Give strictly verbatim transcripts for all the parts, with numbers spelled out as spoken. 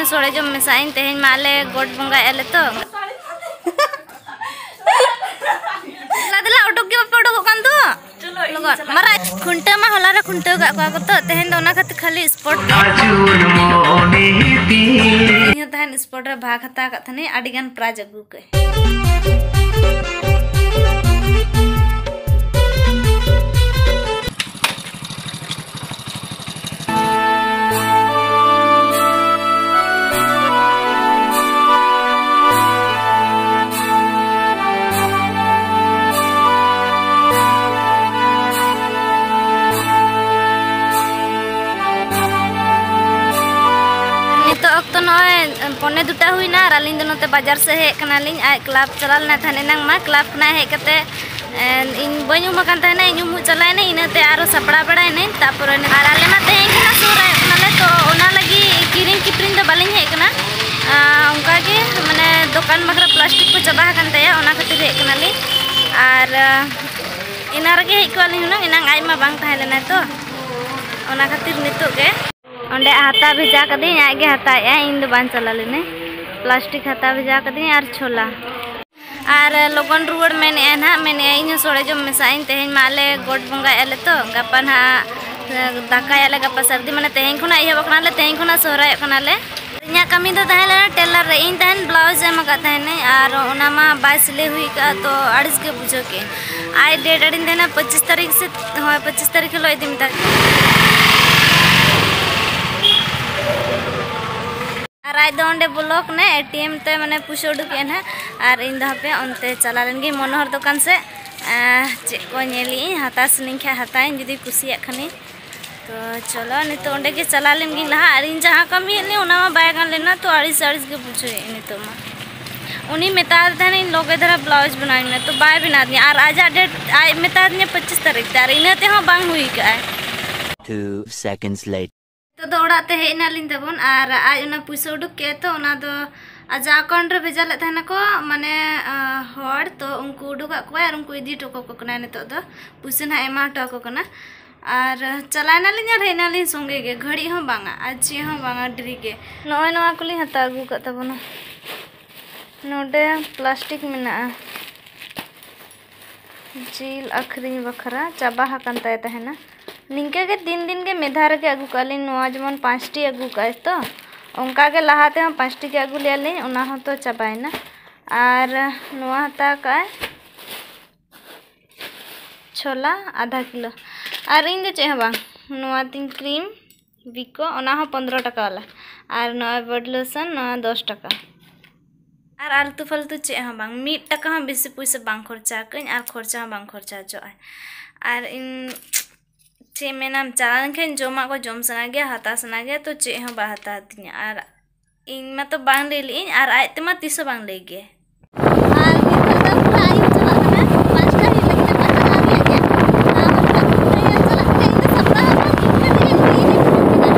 ᱥᱚᱲᱮ ᱡᱚᱢ ᱢᱮᱥᱟᱜ ᱟᱹᱧ ᱛᱮᱦᱮᱧ ᱢᱟ, ᱟᱞᱮ ᱜᱚᱴ ᱵᱚᱸᱜᱟᱭᱮᱫᱼᱟ ᱞᱮ ᱛᱚ᱾ ᱫᱮᱞᱟ ᱫᱮᱞᱟ, ᱩᱰᱩᱠ ᱜᱮ ᱵᱟᱯᱮ ᱩᱰᱩᱠᱚᱜ ᱠᱟᱱ ᱫᱚ᱾ ᱞᱚᱜᱚᱱ ᱢᱟᱨᱟᱝ ᱠᱷᱩᱱᱴᱟᱹᱣ ᱢᱟ ᱦᱚᱞᱟ ᱨᱮ ᱠᱷᱩᱱᱴᱟᱹᱣ ᱠᱟᱜ ᱠᱚᱣᱟ ᱠᱚ ᱛᱚ, ᱛᱮᱦᱮᱧ ᱫᱚ ᱚᱱᱟ ᱠᱷᱟᱹᱛᱤᱨ ᱠᱷᱟᱹᱞᱤ ᱥᱯᱳᱨᱴ᱾ ᱤᱧ ᱦᱚᱸ ᱛᱟᱦᱮᱱ ᱥᱯᱳᱨᱴ ᱨᱮ ᱵᱷᱟᱜᱽ ᱦᱟᱛᱟᱣ ᱠᱟᱜ ᱛᱟᱦᱮᱱᱟᱹᱧ, ᱟᱹᱰᱤ ᱜᱟᱱ ᱯᱨᱟᱭᱤᱡᱽ ᱟᱹᱜᱩ ᱠᱟᱜ᱾ ᱱᱤᱛᱚᱜ ᱚᱠᱛᱚ ᱱᱚᱜᱼᱚᱭ ᱯᱚᱱᱮ ᱫᱩᱴᱟ ᱦᱩᱭᱱᱟ ᱟᱨ ᱟᱹᱞᱤᱧ ᱫᱚ ᱱᱚᱛᱮ ᱵᱟᱡᱟᱨ ᱥᱮᱫ ᱦᱮᱡ ᱠᱟᱱᱟᱞᱤᱧ᱾ ᱟᱡ ᱠᱞᱟᱵᱽ ᱪᱟᱞᱟᱣ ᱞᱮᱱᱟ ᱛᱟᱦᱮᱸᱫ ᱮᱱᱟᱝ ᱢᱟ, ᱠᱞᱟᱵᱽ ᱠᱷᱚᱱᱟᱜ ᱦᱮᱡ ᱠᱟᱛᱮ ᱮᱱ, ᱤᱧ ᱵᱟᱹᱧ ᱩᱢ ᱟᱠᱟᱱ ᱛᱟᱦᱮᱱᱟ, ᱤᱧ ᱩᱢᱩᱜ ᱪᱟᱞᱟᱣ ᱮᱱᱟᱹᱧ, ᱤᱱᱟᱹᱛᱮ ᱟᱨᱚ ᱥᱟᱯᱲᱟᱣ ᱵᱟᱲᱟᱭᱮᱱᱟᱹᱧ᱾ ᱛᱟᱯᱚᱨᱮ ᱟᱨ ᱟᱞᱮ ᱢᱟ ᱛᱮᱦᱮᱧ ᱠᱷᱚᱱᱟᱜ ᱥᱚᱦᱨᱟᱭᱚᱜ ᱠᱟᱱᱟᱞᱮ, ᱛᱚ ᱚᱱᱟ ᱞᱟᱹᱜᱤᱫ ᱠᱤᱨᱤᱧ ᱠᱤᱯᱨᱤᱧ ᱫᱚ ᱵᱟᱹᱞᱤᱧ ᱦᱮᱡ ᱟᱠᱟᱱᱟ᱾ ᱟᱸ, ᱚᱱᱠᱟᱜᱮ ᱢᱟᱱᱮ ᱫᱚᱠᱟᱱ ᱵᱟᱠᱷᱨᱟ ᱯᱞᱟᱥᱴᱤᱠ ᱠᱚ ᱪᱟᱵᱟ ᱟᱠᱟᱱ ᱛᱟᱭᱟ, ᱚᱱᱟ ᱠᱷᱟᱹᱛᱤᱨ ᱦᱮᱡ ᱠᱟᱱᱟᱞᱤᱧ᱾ ᱟᱨ ᱟᱸ, ᱮᱱᱟᱝ ᱨᱮᱜᱮ ᱦᱮᱡ ᱠᱚᱜᱼᱟ ᱞᱤᱧ ᱦᱩᱱᱟᱹᱝ, ᱮᱱᱟᱝ ᱟᱡ ᱢᱟ ᱵᱟᱝ ᱛᱟᱦᱮᱸ ᱞᱮᱱᱟᱭ ᱛᱚ, ᱚᱱᱟ ᱠᱷᱟᱹᱛᱤᱨ ᱱᱤᱛᱚᱜ ᱜᱮ᱾ ᱚᱸᱰᱮ ᱦᱟᱛᱟᱣ ᱵᱷᱮᱡᱟ ᱠᱟᱹᱫᱟᱹᱧ, ᱟᱡ ᱜᱮ ᱦᱟᱛᱟᱣᱮᱫᱼᱟᱭ, ᱤᱧ ᱫᱚ ᱵᱟᱝ ᱪᱟᱞᱟᱣ ᱞᱮᱱᱟᱹᱧ᱾ ᱯᱞᱟᱥᱴᱤᱠ ᱦᱟᱛᱟᱣ ᱵᱷᱮᱡᱟ ᱠᱟᱹᱫᱟᱹᱧ ᱟᱨ ᱪᱷᱳᱞᱟ᱾ ᱟᱨ ᱞᱚᱜᱚᱱ ᱨᱩᱣᱟᱹᱲ ᱢᱮᱱᱮᱫᱼᱟᱭ ᱱᱟᱦᱟᱜ, ᱢᱮᱱᱮᱫᱼᱟᱭ ᱤᱧ ᱦᱚᱸ ᱥᱚᱲᱮ ᱡᱚᱢ ᱢᱮᱥᱟᱜ ᱟᱹᱧ, ᱛᱮᱦᱮᱧ ᱢᱟ ᱟᱞᱮ ᱜᱚᱴ ᱵᱚᱸᱜᱟᱭᱮᱫᱼᱟ ᱞᱮ ᱛᱚ, ᱜᱟᱯᱟ ᱱᱟᱦᱟᱜ ᱫᱟᱠᱟᱭᱟᱞᱮ, ᱜᱟᱯᱟ ᱥᱟᱹᱨᱫᱤ, ᱢᱟᱱᱮ ᱛᱮᱦᱮᱧ ᱠᱷᱚᱱᱟᱜ ᱮᱦᱚᱵ ᱠᱟᱱᱟᱞᱮ, ᱛᱮᱦᱮᱧ ᱠᱷᱚᱱᱟᱜ ᱥᱚᱦᱨᱟᱭᱚᱜ ᱠᱟᱱᱟᱞᱮ᱾ ᱤᱧᱟᱹᱜ ᱠᱟᱹᱢᱤ ᱫᱚ ᱛᱟᱦᱮᱸ ᱞᱮᱱᱟ ᱴᱮᱞᱟᱨ ᱨᱮ, ᱤᱧ ᱛᱟᱦᱮᱱ ᱵᱞᱟᱣᱩᱡᱽ ᱮᱢ ᱟᱠᱟᱫ ᱛᱟᱦᱮᱱᱟᱹᱧ ᱟᱨ ᱚᱱᱟ ᱢᱟ ᱵᱟᱭ ᱥᱤᱞᱟᱹᱭ ᱦᱩᱭ ᱟᱠᱟᱫᱼᱟ, ᱛᱚ ᱟᱹᱲᱤᱥ ᱜᱮ ᱵᱩᱡᱷᱟᱹᱣ ᱠᱮᱫ᱾ ᱟᱡ ᱰᱮᱴ ᱟᱹᱰᱤᱧ ᱛᱟᱦᱮᱱᱟ ᱯᱚᱸᱪᱤᱥ ᱛᱟᱹᱨᱤᱠᱷ ᱥᱮ, ᱦᱳᱭ, ᱯᱚᱸᱪᱤᱥ ᱛᱟᱹᱨᱤᱠᱷ ᱦᱤᱞᱳᱜ ᱤᱫᱤ ᱢᱮᱛᱟ ᱟᱨ ᱟᱡ ᱫᱚ ᱚᱸᱰᱮ ᱵᱞᱚᱠ ᱱᱮ, ᱮ ᱴᱤ ᱮᱢ ᱛᱮ ᱢᱟᱱᱮ ᱯᱩᱭᱥᱟᱹ ᱩᱰᱩᱠᱮᱜᱼᱟ ᱱᱟᱦᱟᱜ᱾ ᱟᱨ ᱤᱧ ᱫᱚ ᱦᱟᱯᱮ ᱚᱱᱛᱮ ᱪᱟᱞᱟᱣ ᱞᱮᱱ ᱜᱤᱧ ᱢᱚᱱᱳᱦᱚᱨ ᱫᱚᱠᱟᱱ ᱥᱮᱫ᱾ ᱟᱸ, ᱪᱮᱫ ᱠᱚ ᱧᱮᱞᱮᱜᱼᱟᱹᱧ, ᱦᱟᱛᱟᱣ ᱥᱟᱱᱟᱧ ᱠᱷᱟᱡ ᱦᱟᱛᱟᱣᱟᱹᱧ ᱡᱩᱫᱤ ᱠᱩᱥᱤᱭᱟᱜ ᱠᱷᱟᱱᱤᱧ᱾ ᱛᱚ ᱪᱚᱞᱚ ᱱᱤᱛᱚᱜ ᱚᱸᱰᱮ ᱜᱮ ᱪᱟᱞᱟᱣ ᱞᱮᱱ ᱜᱤᱧ ᱞᱟᱦᱟ᱾ ᱟᱨ ᱤᱧ ᱡᱟᱦᱟᱸ ᱠᱟᱹᱢᱤᱭᱮᱫ ᱞᱤᱧ ᱚᱱᱟ ᱢᱟ ᱵᱟᱭ ᱜᱟᱱ ᱞᱮᱱᱟ, ᱛᱚ ᱟᱹᱲᱤᱥ ᱟᱹᱲᱤᱥ ᱜᱮ ᱵᱩᱡᱷᱟᱹᱣᱮᱫᱼᱟᱹᱧ ᱱᱤᱛᱚᱜ ᱢᱟ᱾ ᱩᱱᱤ ᱢᱮᱛᱟᱫᱮ ᱛᱟᱦᱮᱱᱟᱹᱧ ᱞᱚᱜᱮ ᱫᱷᱟᱨᱟ ᱵᱞᱟᱣᱩᱡᱽ ᱵᱮᱱᱟᱣᱟᱹᱧ ᱢᱮ, ᱛᱚ ᱵᱟᱭ ᱵᱮᱱᱟᱣ ᱫᱤᱧᱟ᱾ ᱟᱨ ᱟᱡᱟᱜ ᱰᱮᱴ ᱟᱡ ᱢᱮᱛᱟᱫᱤᱧᱟ ᱯᱚᱸᱪᱤᱥ ᱛᱟᱹᱨᱤᱠᱷ ᱛᱮ, ᱟᱨ ᱤᱱᱟᱹ ᱛᱮᱦᱚᱸ ᱵᱟᱝ ᱦᱩᱭ ᱠᱟᱜᱼᱟᱭ᱾ Two seconds later. ᱱᱤᱛᱚᱜ ᱫᱚ ᱚᱲᱟᱜ ᱛᱮ ᱦᱮᱡ ᱮᱱᱟᱞᱤᱧ ᱛᱟᱵᱚᱱ, ᱟᱨ ᱟᱡ ᱚᱱᱟ ᱯᱩᱭᱥᱟᱹ ᱩᱰᱩᱠ ᱠᱮᱫ ᱛᱚ, ᱚᱱᱟ ᱫᱚ ᱟᱡᱟᱜ ᱟᱠᱟᱣᱩᱱᱴ ᱨᱮ ᱵᱷᱮᱡᱟ ᱞᱮᱫ ᱛᱟᱦᱮᱱᱟᱠᱚ, ᱢᱟᱱᱮ, ᱟᱸ, ᱦᱚᱲ, ᱛᱚ ᱩᱱᱠᱩ ᱩᱰᱩᱠᱟᱜ ᱠᱚᱣᱟᱭ ᱟᱨ ᱩᱱᱠᱩ ᱤᱫᱤ ᱦᱚᱴᱚ ᱠᱟᱠᱚ ᱠᱟᱱᱟᱭ᱾ ᱱᱤᱛᱚᱜ ᱫᱚ ᱯᱩᱭᱥᱟᱹ ᱱᱟᱦᱟᱜ ᱮᱢᱟ ᱦᱚᱴᱚ ᱟᱠᱚ ᱠᱟᱱᱟ᱾ ᱟᱨ ᱪᱟᱞᱟᱣ ᱮᱱᱟᱞᱤᱧ ᱟᱨ ᱦᱮᱡ ᱮᱱᱟᱞᱤᱧ ᱥᱚᱸᱜᱮ ᱜᱮ, ᱜᱷᱟᱹᱲᱤᱡ ᱦᱚᱸ ᱵᱟᱝᱟ ᱟᱨ ᱪᱮᱫ ᱦᱚᱸ ᱵᱟᱝᱟ, ᱰᱮᱨᱤ ᱜᱮ᱾ ᱱᱚᱜᱼᱚᱭ ᱱᱚᱣᱟ ᱠᱚᱞᱤᱧ ᱦᱟᱛᱟᱣ ᱟᱹᱜᱩ ᱟᱠᱟᱫ ᱛᱟᱵᱚᱱᱟ᱾ ᱱᱚᱰᱮ ᱯᱞᱟᱥᱴᱤᱠ ᱢᱮᱱᱟᱜᱼᱟ, ᱡᱤᱞ ᱟᱹᱠᱷᱨᱤᱧ ᱵᱟᱠᱷᱨᱟ, ᱪᱟᱵᱟ ᱟᱠᱟᱱ ᱛᱟᱭ ᱛᱟᱦᱮᱱᱟ᱾ ᱱᱤᱝᱠᱟᱹ ᱜᱮ ᱫᱤᱱ ᱫᱤᱱ ᱜᱮ ᱢᱤᱫ ᱫᱷᱟᱣ ᱨᱮᱜᱮ ᱟᱹᱜᱩ ᱠᱟᱜᱼᱟ ᱞᱤᱧ᱾ ᱱᱚᱣᱟ ᱡᱮᱢᱚᱱ ᱯᱟᱸᱪᱴᱤ ᱟᱹᱜᱩ ᱠᱟᱜᱼᱟᱭ ᱛᱚ, ᱚᱱᱠᱟ ᱜᱮ ᱞᱟᱦᱟ ᱛᱮᱦᱚᱸ ᱯᱟᱸᱪᱴᱤ ᱜᱮ ᱟᱹᱜᱩ ᱞᱮᱜᱼᱟ ᱞᱤᱧ, ᱚᱱᱟ ᱦᱚᱸ ᱛᱚ ᱪᱟᱵᱟᱭᱮᱱᱟ᱾ ᱟᱨ ᱱᱚᱣᱟ ᱦᱟᱛᱟᱣ ᱠᱟᱜᱼᱟᱭ ᱪᱷᱳᱞᱟ ᱟᱫᱷᱟ ᱠᱤᱞᱳ᱾ ᱟᱨ ᱤᱧ ᱫᱚ ᱪᱮᱫ ᱦᱚᱸ ᱵᱟᱝ, ᱱᱚᱣᱟ ᱛᱤᱧ ᱠᱨᱤᱢ ᱵᱤᱠᱳ, ᱚᱱᱟ ᱦᱚᱸ ᱯᱚᱱᱫᱽᱨᱚ ᱴᱟᱠᱟ ᱵᱟᱞᱟ᱾ ᱟᱨ ᱱᱚᱜᱼᱚᱭ ᱵᱚᱰᱤ ᱞᱳᱥᱚᱱ, ᱱᱚᱣᱟ ᱫᱚᱥ ᱴᱟᱠᱟ᱾ ᱟᱨ ᱟᱞᱛᱩ ᱯᱷᱟᱞᱛᱩ ᱪᱮᱫ ᱦᱚᱸ ᱵᱟᱝ, ᱢᱤᱫ ᱴᱟᱠᱟ ᱦᱚᱸ ᱵᱮᱥᱤ ᱯᱩᱭᱥᱟᱹ ᱵᱟᱝ ᱠᱷᱚᱨᱪᱟ ᱟᱠᱟᱫᱟᱹᱧ ᱟᱨ ᱠᱷᱚᱨᱪᱟ ᱦᱚᱸ ᱵᱟᱝ ᱠᱷᱚᱨᱪᱟ ᱦᱚᱪᱚᱜᱼᱟ᱾ ᱟᱨ ᱤᱧ ᱪᱮᱫ ᱢᱮᱱᱟᱢ, ᱪᱟᱞᱟᱣ ᱞᱮᱱᱠᱷᱟᱱ ᱡᱚᱢᱟᱜ ᱠᱚ ᱡᱚᱢ ᱥᱟᱱᱟ ᱜᱮᱭᱟ, ᱦᱟᱛᱟᱣ ᱥᱟᱱᱟ ᱜᱮᱭᱟ, ᱛᱚ ᱪᱮᱫ ᱦᱚᱸ ᱵᱟᱭ ᱦᱟᱛᱟᱣ ᱛᱤᱧᱟᱹ᱾ ᱟᱨ ᱤᱧ ᱢᱟᱛᱚ ᱵᱟᱝ ᱞᱟᱹᱭ ᱞᱮᱜ ᱤᱧ, ᱟᱨ ᱟᱡ ᱛᱮᱢᱟ ᱛᱤᱥ ᱦᱚᱸ ᱵᱟᱝ ᱞᱟᱹᱭ ᱜᱮ᱾ ᱟᱨ ᱱᱤᱛᱚᱜ ᱫᱚ ᱯᱩᱨᱟᱹ ᱟᱹᱭᱩᱵ ᱪᱟᱞᱟᱜ ᱠᱟᱱᱟ, ᱯᱟᱸᱪᱴᱟ ᱦᱩᱭᱩᱜ ᱞᱟᱹᱜᱤᱫ ᱟᱨ ᱪᱟᱞᱟᱜ ᱨᱮᱭᱟᱜ ᱜᱮ᱾ ᱟᱨ ᱚᱱᱠᱟ ᱧᱮᱞ ᱪᱟᱞᱟᱜ ᱠᱟᱱᱟ, ᱤᱧ ᱫᱚ ᱥᱟᱯᱲᱟᱣ ᱟᱠᱟᱱ ᱤᱧ ᱠᱷᱟᱹᱞᱤ ᱤᱧ ᱜᱮ ᱤᱧ ᱠᱟᱱᱟ᱾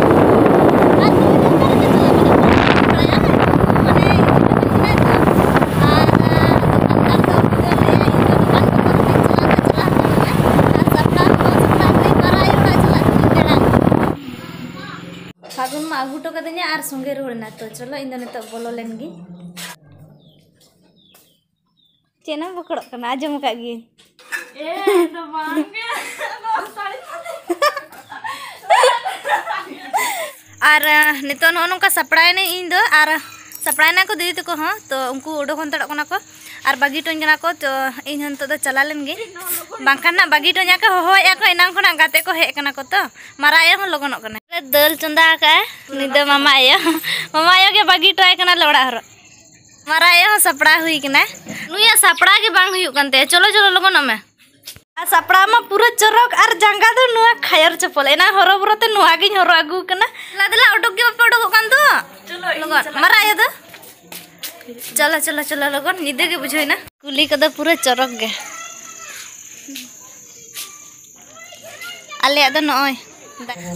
ᱟᱨ ᱱᱤᱭᱟᱹ ᱫᱚ ᱚᱠᱟ ᱨᱮᱜᱮ ᱪᱟᱞᱟᱜ ᱠᱟᱱᱟ, ᱵᱟᱲᱟᱭᱟ ᱢᱟᱱᱮ ᱟᱨ ᱫᱚᱠᱟᱱᱫᱟᱨ ᱫᱚ ᱵᱩᱡᱷᱟᱹᱣ ᱞᱮᱜᱼᱟᱭ, ᱤᱧ ᱫᱚ ᱫᱚᱠᱟᱱ ᱠᱚ ᱵᱟᱝ ᱪᱟᱞᱟᱜ ᱠᱟᱱᱟ, ᱪᱟᱞᱟᱜ ᱠᱟᱱᱟ᱾ ᱟᱨ ᱥᱟᱯᱲᱟᱣ ᱦᱚᱸ ᱥᱟᱯᱲᱟᱣ ᱠᱟᱹᱱᱟᱹᱧ, ᱢᱟᱨᱟᱝ ᱟᱭᱳ ᱚᱲᱟᱜ ᱪᱟᱞᱟᱜ ᱠᱟᱹᱱᱟᱹᱧ ᱫᱟᱬᱟᱱ᱾ ᱯᱷᱟᱹᱜᱩᱱ ᱢᱟ ᱟᱹᱜᱩ ᱦᱚᱴᱚ ᱠᱟᱹᱫᱤᱧᱟ ᱟᱨ ᱥᱚᱸᱜᱮ ᱨᱩᱣᱟᱹᱲ ᱮᱱᱟ᱾ ᱛᱚ ᱪᱚᱞᱚ, ᱤᱧ ᱫᱚ ᱱᱤᱛᱚᱜ ᱵᱚᱞᱚ ᱞᱮᱱ ᱜᱤᱧ᱾ ᱪᱮᱫ ᱮᱢ ᱵᱚᱠᱲᱚᱜ ᱠᱟᱱᱟ? ᱟᱸᱡᱚᱢ ᱟᱠᱟᱫ ᱜᱤᱭᱟᱹᱧ᱾ ᱮ, ᱤᱧ ᱫᱚ ᱵᱟᱝ ᱜᱮ᱾ ᱱᱚᱣᱟ ᱥᱟᱹᱲᱤ ᱵᱟᱸᱫᱮ᱾ ᱟᱨ, ᱟᱸ, ᱱᱤᱛᱚᱜ ᱱᱚᱜᱼᱚ ᱱᱚᱝᱠᱟ ᱥᱟᱯᱲᱟᱣ ᱮᱱᱟᱹᱧ ᱤᱧ ᱫᱚ, ᱟᱨ ᱥᱟᱯᱲᱟᱣ ᱮᱱᱟ ᱠᱚ ᱫᱤᱫᱤ ᱛᱟᱠᱚ ᱦᱚᱸ, ᱛᱚ ᱩᱱᱠᱩ ᱩᱰᱩᱠ ᱦᱟᱛᱟᱲᱚᱜ ᱠᱟᱱᱟ ᱠᱚ ᱟᱨ ᱵᱟᱹᱜᱤ ᱦᱚᱴᱚᱧ ᱠᱟᱱᱟ ᱠᱚ, ᱛᱚ ᱤᱧ ᱦᱚᱸ ᱱᱤᱛᱚᱜ ᱫᱚ ᱪᱟᱞᱟᱣ ᱞᱮᱱ ᱜᱤᱧ, ᱵᱟᱝᱠᱷᱟᱱ ᱱᱟᱜ ᱵᱟᱹᱜᱤ ᱦᱚᱴᱚᱧᱟ ᱠᱚ, ᱦᱚᱦᱚᱭᱮᱫᱼᱟ ᱠᱚ, ᱮᱱᱟᱝ ᱠᱷᱚᱱᱟᱜ ᱜᱟᱛᱮ ᱠᱚ ᱦᱮᱡ ᱠᱟᱱᱟ ᱠᱚ, ᱛᱚ ᱢᱟᱨᱟ ᱟᱭᱳ ᱦᱚᱸ ᱞᱚᱜᱚᱱᱚᱜ ᱠᱟᱱᱟ᱾ ᱫᱟᱹᱞ ᱪᱚᱸᱫᱟ ᱟᱠᱟᱫᱼᱟ ᱱᱤᱛ ᱫᱚ ᱢᱟᱢᱟ ᱟᱭᱳ, ᱢᱟᱢᱟ ᱟᱭᱳ ᱜᱮ ᱵᱟᱹᱜᱤ ᱦᱚᱴᱚ ᱟᱭ ᱠᱟᱱᱟ ᱞᱮ ᱚᱲᱟᱜ ᱦᱚᱨᱚᱜ᱾ ᱢᱟᱨᱟ ᱟᱭᱳ ᱦᱚᱸ ᱥᱟᱯᱲᱟᱣ ᱦᱩᱭ ᱠᱟᱱᱟ, ᱱᱩᱭᱟᱜ ᱥᱟᱯᱲᱟᱣ ᱜᱮ ᱵᱟᱝ ᱦᱩᱭᱩᱜ ᱠᱟᱱ ᱛᱟᱭᱟ᱾ ᱪᱚᱞᱚ ᱪᱚᱞᱚ ᱞᱚᱜᱚᱱᱚᱜ ᱢᱮ᱾ ᱟᱨ ᱥᱟᱯᱲᱟᱣ ᱢᱟ ᱯᱩᱨᱟᱹ ᱪᱚᱨᱚᱠ, ᱟᱨ ᱡᱟᱸᱜᱟ ᱫᱚ ᱱᱚᱣᱟ ᱠᱷᱟᱭᱚᱨ ᱪᱚᱯᱚᱞ, ᱮᱱᱟᱝ ᱦᱚᱨᱚ ᱵᱚᱨᱚ ᱛᱮ ᱱᱚᱣᱟ ᱜᱤᱧ ᱦᱚᱨᱚᱜ ᱟᱹᱜᱩ ᱠᱟᱱᱟ᱾ ᱫᱮᱞᱟ ᱫᱮᱞᱟ, ᱩᱰᱩᱠ ᱜᱮ ᱵᱟᱯᱮ ᱩᱰᱩᱠᱚᱜ ᱠᱟᱱ ᱫᱚ᱾ ᱞᱚᱜᱚᱱ ᱢᱟᱨᱟ ᱟᱭᱳ ᱫᱚ᱾ ᱪᱚᱞᱚ ᱪᱚᱞᱚ ᱪᱚᱞᱚ, ᱞᱚᱜᱚᱱ, ᱧᱤᱫᱟᱹ ᱜᱮ ᱵᱩᱡᱷᱟᱹᱣ ᱮᱱᱟ᱾ ᱠᱩᱞᱦᱤ ᱠᱚᱫᱚ ᱯᱩᱨᱟᱹ ᱪᱚᱨᱚᱠ ᱜᱮ᱾ ᱟᱞᱮᱭᱟᱜ ᱫᱚ ᱱᱚᱜᱼᱚᱭ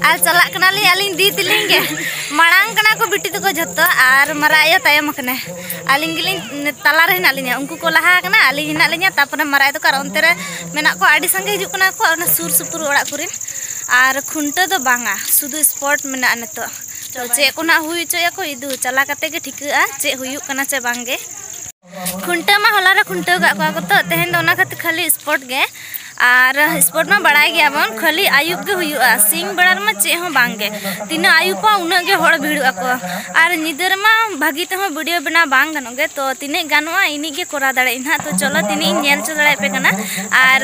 ᱟᱨ ᱪᱟᱞᱟᱜ ᱠᱟᱱᱟᱞᱤᱧ ᱟᱹᱞᱤᱧ ᱫᱤ ᱛᱟᱹᱞᱤᱧ ᱜᱮ᱾ ᱢᱟᱲᱟᱝ ᱠᱟᱱᱟ ᱠᱚ ᱵᱤᱴᱤ ᱛᱟᱠᱚ ᱡᱷᱚᱛᱚ, ᱟᱨ ᱢᱟᱨᱟᱜ ᱟᱭᱳ ᱛᱟᱭᱚᱢ ᱟᱠᱟᱱᱟᱭ᱾ ᱟᱹᱞᱤᱧ ᱜᱮᱞᱤᱧ ᱛᱟᱞᱟ ᱨᱮ ᱦᱮᱱᱟᱜ ᱞᱤᱧᱟ, ᱩᱱᱠᱩ ᱠᱚ ᱞᱟᱦᱟ ᱟᱠᱟᱱᱟ, ᱟᱹᱞᱤᱧ ᱦᱮᱱᱟᱜ ᱞᱤᱧᱟ, ᱛᱟᱨᱯᱚᱨᱮ ᱢᱟᱨᱟᱜ ᱟᱭᱳ ᱛᱟᱠᱚ ᱟᱨ ᱚᱱᱛᱮ ᱨᱮ ᱢᱮᱱᱟᱜ ᱠᱚᱣᱟ, ᱟᱹᱰᱤ ᱥᱟᱸᱜᱮ ᱦᱤᱡᱩᱜ ᱠᱟᱱᱟ ᱠᱚ ᱚᱱᱟ ᱥᱩᱨ ᱥᱩᱯᱩᱨ ᱚᱲᱟᱜ ᱠᱚᱨᱮᱱ᱾ ᱟᱨ ᱠᱷᱩᱱᱴᱟᱹᱣ ᱫᱚ ᱵᱟᱝᱟ, ᱥᱩᱫᱷᱩ ᱥᱯᱚᱴ ᱢᱮᱱᱟᱜᱼᱟ ᱱᱤᱛᱚᱜ᱾ ᱛᱚ ᱪᱮᱫ ᱠᱚ ᱱᱟᱜ ᱦᱩᱭ ᱦᱚᱪᱚᱭᱟᱠᱚ, ᱤᱫᱩ ᱪᱟᱞᱟᱣ ᱠᱟᱛᱮ ᱜᱮ ᱴᱷᱤᱠᱟᱹᱜᱼᱟ ᱪᱮᱫ ᱦᱩᱭᱩᱜ ᱠᱟᱱᱟ ᱪᱮ ᱵᱟᱝ ᱜᱮ᱾ ᱠᱷᱩᱱᱴᱟᱹᱣ ᱢᱟ ᱦᱚᱞᱟ ᱨᱮ ᱠᱷᱩᱱᱴᱟᱹᱣ ᱠᱟᱜ ᱠᱚᱣᱟ ᱠᱚ, ᱛᱚ ᱛᱮᱦᱮᱧ ᱫᱚ ᱚᱱᱟ ᱠᱷᱟᱹᱛᱤᱨ ᱠᱷᱟᱹᱞᱤ ᱥᱯᱚᱴ ᱜᱮ᱾ ᱟᱨ ᱥᱯᱚᱴ ᱢᱟ ᱵᱟᱲᱟᱭ ᱜᱮᱭᱟᱵᱚᱱ, ᱠᱷᱟᱹᱞᱤ ᱟᱹᱭᱩᱵ ᱜᱮ ᱦᱩᱭᱩᱜᱼᱟ, ᱥᱤᱧ ᱵᱮᱲᱟ ᱨᱮᱢᱟ ᱪᱮᱫ ᱦᱚᱸ ᱵᱟᱝ ᱜᱮ᱾ ᱛᱤᱱᱟᱹᱜ ᱟᱹᱭᱩᱵᱚᱜᱼᱟ ᱩᱱᱟᱹᱜ ᱜᱮ ᱦᱚᱲ ᱵᱷᱤᱲᱚᱜ ᱟᱠᱚ᱾ ᱟᱨ ᱧᱤᱫᱟᱹ ᱨᱮᱢᱟ ᱵᱷᱟᱹᱜᱤ ᱛᱮᱦᱚᱸ ᱵᱷᱤᱰᱤᱭᱳ ᱵᱮᱱᱟᱣ ᱵᱟᱝ ᱜᱟᱱᱚᱜ ᱜᱮ, ᱛᱚ ᱛᱤᱱᱟᱹᱜ ᱜᱟᱱᱚᱜᱼᱟ ᱤᱱᱟᱹᱜ ᱜᱮ ᱠᱚᱨᱟᱣ ᱫᱟᱲᱮᱭᱟᱜ ᱟᱹᱧ ᱦᱟᱸᱜ᱾ ᱛᱚ ᱪᱚᱞᱚ ᱛᱤᱱᱟᱹᱜ ᱤᱧ ᱧᱮᱞ ᱦᱚᱪᱚ ᱫᱟᱲᱮᱭᱟᱯᱮ ᱠᱟᱱᱟ᱾ ᱟᱨ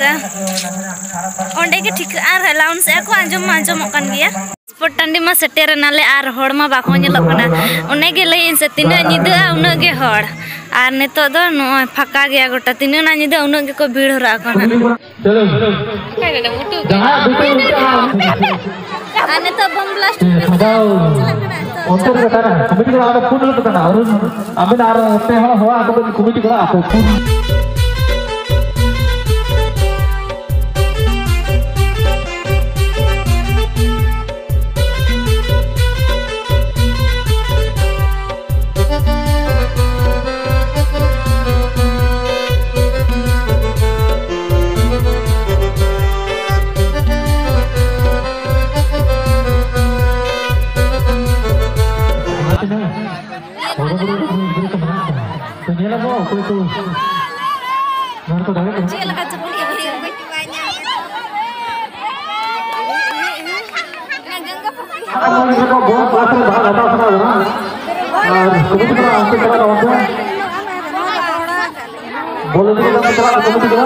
ᱚᱸᱰᱮ ᱜᱮ ᱴᱷᱤᱠᱟᱹᱜᱼᱟ, ᱟᱨ ᱮᱞᱟᱣᱩᱱᱥ ᱮᱫᱼᱟ ᱠᱚ, ᱟᱸᱡᱚᱢ ᱢᱟ ᱟᱸᱡᱚᱢᱚᱜ ᱠᱟᱱ ᱜᱮᱭᱟ᱾ ᱥᱯᱚᱴ ᱴᱟᱺᱰᱤ ᱢᱟ ᱥᱮᱴᱮᱨ ᱮᱱᱟᱞᱮ ᱟᱨ ᱦᱚᱲ ᱢᱟ ᱵᱟᱠᱚ ᱧᱮᱞᱚᱜ ᱠᱟᱱᱟ᱾ ᱚᱱᱮ ᱜᱮ ᱞᱟᱹᱭᱟᱹᱧ ᱥᱮ, ᱛᱤᱱᱟᱹᱜ ᱧᱤᱫᱟᱹᱜᱼᱟ ᱩᱱᱟᱹᱜ ᱜᱮ ᱦᱚᱲ᱾ ᱟᱨ ᱱᱤᱛᱚᱜ ᱫᱚ ᱱᱚᱜᱼᱚᱭ ᱯᱷᱟᱸᱠᱟ ᱜᱮᱭᱟ ᱜᱚᱴᱟ, ᱛᱤᱱᱟᱹᱜ ᱱᱟ ᱧᱤᱫᱟᱹ ᱩᱱᱟᱹᱜ ᱜᱮᱠᱚ ᱵᱷᱤᱲ ᱦᱚᱨᱚᱜ ᱟᱠᱚ ᱱᱟᱜ᱾ ᱪᱚᱞᱚ᱾ ᱡᱟᱦᱟᱸᱭᱟᱜ ᱵᱩᱴᱟᱹ ᱩᱞᱴᱟᱹᱜᱼᱟ, ᱟᱨ ᱱᱤᱛᱚᱜ ᱵᱚᱢ ᱵᱞᱟᱥᱴ ᱥᱟᱡᱟᱣ᱾ ᱪᱟᱞᱟᱜ ᱠᱟᱱᱟ᱾ ᱚᱱᱛᱮ ᱨᱮ ᱠᱟᱴᱟ ᱠᱟᱱᱟ, ᱠᱚᱢᱤᱴᱤ ᱠᱚᱲᱟ ᱟᱫᱚ ᱯᱷᱳᱱ ᱨᱮ ᱠᱟᱴᱟ, ᱟᱨᱩᱱ, ᱟᱵᱮᱱ ᱟᱨ ᱯᱮ ᱦᱚᱲ ᱦᱚᱦᱚ ᱟᱠᱚ ᱵᱮᱱ, ᱠᱚᱢᱤᱴᱤ ᱠᱚᱲᱟ ᱟᱯᱮ ᱯᱷᱳᱱ᱾ ᱛᱚ ᱧᱮᱞ ᱟᱵᱚ ᱚᱠᱚᱭ ᱠᱚ ᱱᱚᱣᱟ ᱠᱚ ᱫᱟᱲᱮ ᱠᱟᱱᱟ᱾ ᱪᱮᱫ ᱞᱮᱠᱟ ᱪᱚ ᱵᱚᱞ ᱮᱱᱮᱡ ᱵᱟᱹᱧ ᱵᱟᱲᱟᱭ ᱧᱟᱢ ᱮᱫᱟ᱾ ᱚᱱᱟ ᱜᱟᱝᱜᱟ ᱯᱩᱠᱷᱨᱤ᱾ ᱟᱨ ᱱᱚᱣᱟ ᱠᱚ ᱵᱚᱞ ᱠᱞᱟᱥ ᱨᱮ ᱵᱟᱝ ᱦᱟᱛᱟᱣ ᱥᱟᱱᱟ ᱵᱚᱱᱟ᱾ ᱟᱨ ᱠᱚᱢᱤᱴᱤ ᱠᱚᱲᱟ ᱚᱱᱛᱮ ᱪᱟᱞᱟᱜ ᱛᱟᱵᱚᱱ ᱯᱮ᱾ ᱵᱚᱞ ᱮᱱᱮᱡ ᱠᱟᱱᱟ ᱯᱮ, ᱪᱟᱞᱟᱜ ᱢᱮ ᱠᱚᱢᱤᱴᱤ ᱠᱚᱲᱟ᱾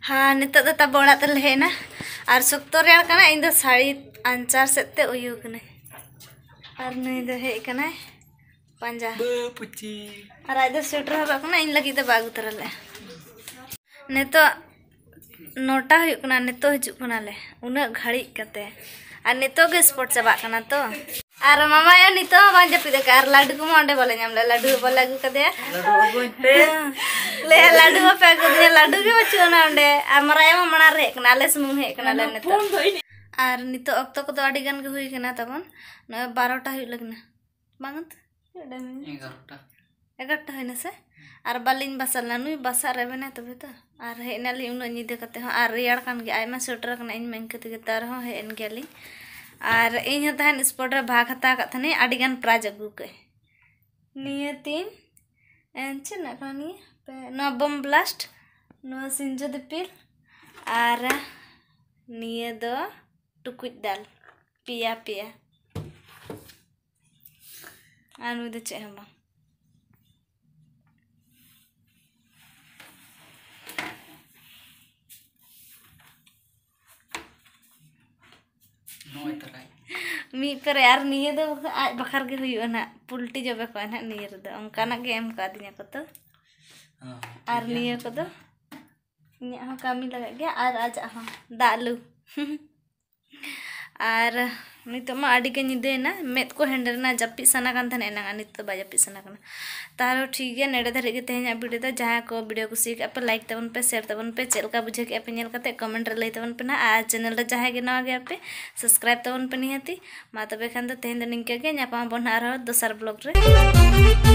ᱦᱮᱸ, ᱱᱤᱛᱚᱜ ᱫᱚ ᱛᱟᱵᱚ ᱚᱲᱟᱜ ᱛᱮᱞᱮ ᱦᱮᱡ ᱮᱱᱟ᱾ ᱟᱨ ᱥᱚᱠᱛᱚ ᱨᱮᱭᱟᱲ ᱠᱟᱱᱟ, ᱤᱧ ᱫᱚ ᱥᱟᱹᱲᱤ ᱟᱧᱪᱟᱨ ᱥᱮᱫ ᱛᱮ ᱩᱭᱩ ᱠᱟᱹᱱᱟᱹᱧ᱾ ᱟᱨ ᱱᱩᱭ ᱫᱚ ᱦᱮᱡ ᱠᱟᱱᱟᱭ᱾ ᱯᱟᱸᱡᱟ᱾ ᱵᱟᱹᱯᱩᱪᱤ᱾ ᱟᱨ ᱟᱡ ᱫᱚ ᱥᱩᱭᱮᱴᱟᱨ ᱦᱚᱨᱚᱜ ᱠᱟᱱᱟ, ᱤᱧ ᱞᱟᱹᱜᱤᱫ ᱫᱚ ᱵᱟᱭ ᱟᱹᱜᱩ ᱛᱚᱨᱟ ᱞᱮᱫᱼᱟ᱾ ᱱᱤᱛᱚᱜ ᱱᱚᱴᱟ ᱦᱩᱭᱩᱜ ᱠᱟᱱᱟ, ᱱᱤᱛᱚᱜ ᱦᱤᱡᱩᱜ ᱠᱟᱱᱟᱞᱮ, ᱩᱱᱟᱹᱜ ᱜᱷᱟᱹᱲᱤᱡ ᱠᱟᱛᱮ᱾ ᱟᱨ ᱱᱤᱛᱚᱜ ᱜᱮ ᱥᱯᱳᱨᱴ ᱪᱟᱵᱟᱜ ᱠᱟᱱᱟ ᱛᱚ᱾ ᱟᱨ ᱢᱟᱢᱟ ᱟᱭᱳ ᱱᱤᱛᱚᱜ ᱦᱚᱸ ᱵᱟᱝ ᱡᱟᱹᱯᱤᱫ ᱟᱠᱟᱫ, ᱟᱨ ᱞᱟᱹᱰᱩ ᱠᱚᱢᱟ ᱚᱸᱰᱮ ᱵᱟᱞᱮ ᱧᱟᱢ ᱞᱮᱫ, ᱞᱟᱹᱰᱩ ᱦᱚᱸ ᱵᱟᱞᱮ ᱟᱹᱜᱩ ᱠᱟᱫᱮᱭᱟ᱾ ᱞᱟᱹᱰᱩ ᱟᱹᱜᱩᱧ ᱯᱮ᱾ ᱞᱟᱹᱭᱟ ᱞᱟᱹᱰᱩ ᱵᱟᱯᱮ ᱟᱹᱜᱩ ᱫᱤᱧᱟ, ᱞᱟᱹᱰᱩ ᱜᱮ ᱵᱟᱹᱪᱩᱜ ᱟᱱᱟ ᱚᱸᱰᱮ᱾ ᱟᱨ ᱢᱟᱨᱟᱝ ᱟᱭᱳ ᱢᱟ ᱢᱟᱲᱟᱝ ᱨᱮ ᱦᱮᱡ ᱠᱟᱱᱟ, ᱟᱞᱮ ᱥᱩᱢᱩᱝ ᱦᱮᱡ ᱠᱟᱱᱟᱞᱮ ᱱᱤᱛᱚᱜ᱾ ᱟᱨ ᱱᱤᱛᱚᱜ ᱚᱠᱛᱚ ᱠᱚᱫᱚ ᱟᱹᱰᱤ ᱜᱟᱱ ᱜᱮ ᱦᱩᱭ ᱠᱟᱱᱟ ᱛᱟᱵᱚᱱ, ᱱᱚᱜᱼᱚᱭ ᱵᱟᱨᱚᱴᱟ ᱦᱩᱭᱩᱜ ᱞᱟᱹᱜᱤᱫ ᱱᱟ᱾ ᱵᱟᱝ ᱛᱚ? ᱛᱤᱱᱟᱹᱜ time ᱦᱩᱭᱱᱟ? ᱮᱜᱟᱨᱚᱴᱟ᱾ ᱮᱜᱟᱨᱚᱴᱟ ᱦᱩᱭᱱᱟ ᱥᱮ? ᱟᱨ ᱵᱟᱹᱞᱤᱧ ᱵᱟᱥᱟ ᱞᱮᱱᱟ, ᱱᱩᱭ ᱵᱟᱥᱟ ᱨᱮ ᱢᱮᱱᱟᱭ ᱛᱚᱵᱮ ᱛᱚ᱾ ᱟᱨ ᱦᱮᱡ ᱮᱱᱟᱞᱤᱧ ᱩᱱᱟᱹᱜ ᱧᱤᱫᱟᱹ ᱠᱟᱛᱮ ᱦᱚᱸ, ᱟᱨ ᱨᱮᱭᱟᱲ ᱠᱟᱱ ᱜᱮᱭᱟ, ᱟᱭᱢᱟ ᱥᱩᱭᱮᱴᱟᱨ ᱠᱟᱱᱟ ᱤᱧ ᱢᱟ ᱤᱱᱠᱟᱹ ᱛᱮᱜᱮ, ᱛᱟᱣ ᱨᱮᱦᱚᱸ ᱦᱮᱡ ᱮᱱ ᱜᱮᱭᱟᱞᱤᱧ᱾ ᱟᱨ ᱤᱧ ᱦᱚᱸ ᱛᱟᱦᱮᱱ ᱥᱯᱳᱨᱴ ᱨᱮ ᱵᱷᱟᱜᱽ ᱦᱟᱛᱟᱣ ᱟᱠᱟᱫ ᱛᱟᱦᱮᱱᱟᱹᱧ, ᱟᱹᱰᱤ ᱜᱟᱱ ᱯᱨᱟᱭᱤᱡᱽ ᱟᱹᱜᱩ ᱠᱟᱜ᱾ ᱱᱤᱭᱟᱹ ᱛᱤᱱ, ᱮ, ᱪᱮᱫ ᱨᱮᱱᱟᱜ ᱠᱟᱱᱟ ᱱᱤᱭᱟᱹ? ᱯᱮ, ᱱᱚᱣᱟ ᱵᱳᱢ ᱵᱞᱟᱥᱴ, ᱱᱚᱣᱟ ᱥᱤᱧᱡᱚ ᱫᱤᱯᱤᱞ, ᱟᱨ ᱱᱤᱭᱟᱹ ᱫᱚ ᱴᱩᱠᱩᱡ ᱫᱟᱞ, ᱯᱮᱭᱟ ᱯᱮᱭᱟ᱾ ᱟᱨ ᱱᱩᱭ ᱫᱚ ᱪᱮᱫ ᱦᱚᱸ ᱵᱟᱝ᱾ ᱱᱚᱜᱼᱚᱭ ᱛᱟᱨᱟᱭ᱾ ᱢᱤᱫ ᱯᱮᱨᱮ, ᱟᱨ ᱱᱤᱭᱟᱹ ᱫᱚ ᱟᱡ ᱵᱟᱠᱷᱟᱨ ᱜᱮ ᱦᱩᱭᱩᱜᱼᱟ ᱱᱟᱦᱟᱜ, ᱯᱩᱞᱴᱤ ᱡᱚᱵᱮ ᱠᱚᱜᱼᱟ ᱱᱟᱦᱟᱜ ᱱᱤᱭᱟᱹ ᱨᱮᱫᱚ, ᱚᱱᱠᱟᱱᱟᱜ ᱜᱮ ᱮᱢ ᱠᱟᱣᱫᱤᱧᱟ ᱠᱚ ᱛᱚ᱾ ᱦᱚᱸ, ᱟᱨ ᱴᱷᱤᱠ ᱜᱮᱭᱟ᱾ ᱱᱤᱭᱟᱹ ᱠᱚᱫᱚ ᱤᱧᱟᱹᱜ ᱦᱚᱸ ᱠᱟᱹᱢᱤ ᱞᱟᱜᱟᱜ ᱜᱮᱭᱟ, ᱟᱨ ᱟᱡᱟᱜ ᱦᱚᱸ, ᱫᱟᱜ ᱞᱩ᱾ ᱟᱨ ᱱᱤᱛᱚᱜ ᱢᱟ ᱟᱹᱰᱤ ᱜᱮ ᱧᱤᱫᱟᱹᱭᱮᱱᱟ, ᱢᱮᱫ ᱠᱚ ᱦᱮᱸᱰᱮᱨ ᱮᱱᱟ, ᱡᱟᱹᱯᱤᱫ ᱥᱟᱱᱟ ᱠᱟᱱ ᱛᱟᱦᱮᱱᱟ ᱮᱱᱟᱝ, ᱟᱨ ᱱᱤᱛᱚᱜ ᱫᱚ ᱵᱟᱭ ᱡᱟᱹᱯᱤᱫ ᱥᱟᱱᱟ ᱠᱟᱱᱟ᱾ ᱛᱟᱦᱞᱮ ᱴᱷᱤᱠ ᱜᱮᱭᱟ, ᱱᱚᱰᱮ ᱫᱷᱟᱹᱨᱤᱡ ᱜᱮ ᱛᱮᱦᱮᱧᱟᱜ video ᱫᱚ᱾ ᱡᱟᱦᱟᱸᱭ ᱠᱚ video ᱠᱩᱥᱤ ᱠᱟᱜᱼᱟ ᱯᱮ, like ᱛᱟᱵᱚᱱ ᱯᱮ, share ᱛᱟᱵᱚᱱ ᱯᱮ, ᱪᱮᱫ ᱞᱮᱠᱟ ᱵᱩᱡᱷᱟᱹᱣ ᱠᱮᱜᱼᱟ ᱯᱮ ᱧᱮᱞ ᱠᱟᱛᱮ comment ᱨᱮ ᱞᱟᱹᱭ ᱛᱟᱵᱚᱱ ᱯᱮ ᱱᱟᱦᱟᱜ᱾ ᱟᱨ channel ᱨᱮ ᱡᱟᱦᱟᱸᱭ ᱜᱮ ᱱᱟᱣᱟ ᱜᱮᱭᱟ ᱯᱮ, subscribe ᱛᱟᱵᱚᱱ ᱯᱮ ᱱᱤᱦᱟᱹᱛᱤ᱾ ᱢᱟ ᱛᱚᱵᱮ ᱠᱷᱟᱱ ᱫᱚ ᱛᱮᱦᱮᱧ ᱫᱚ ᱱᱤᱝᱠᱟᱹ ᱜᱮ, ᱧᱟᱯᱟᱢ ᱟᱵᱚᱱ ᱱᱟᱦᱟᱜ ᱟᱨᱦᱚᱸ ᱫᱚᱥᱟᱨ vlog ᱨᱮ᱾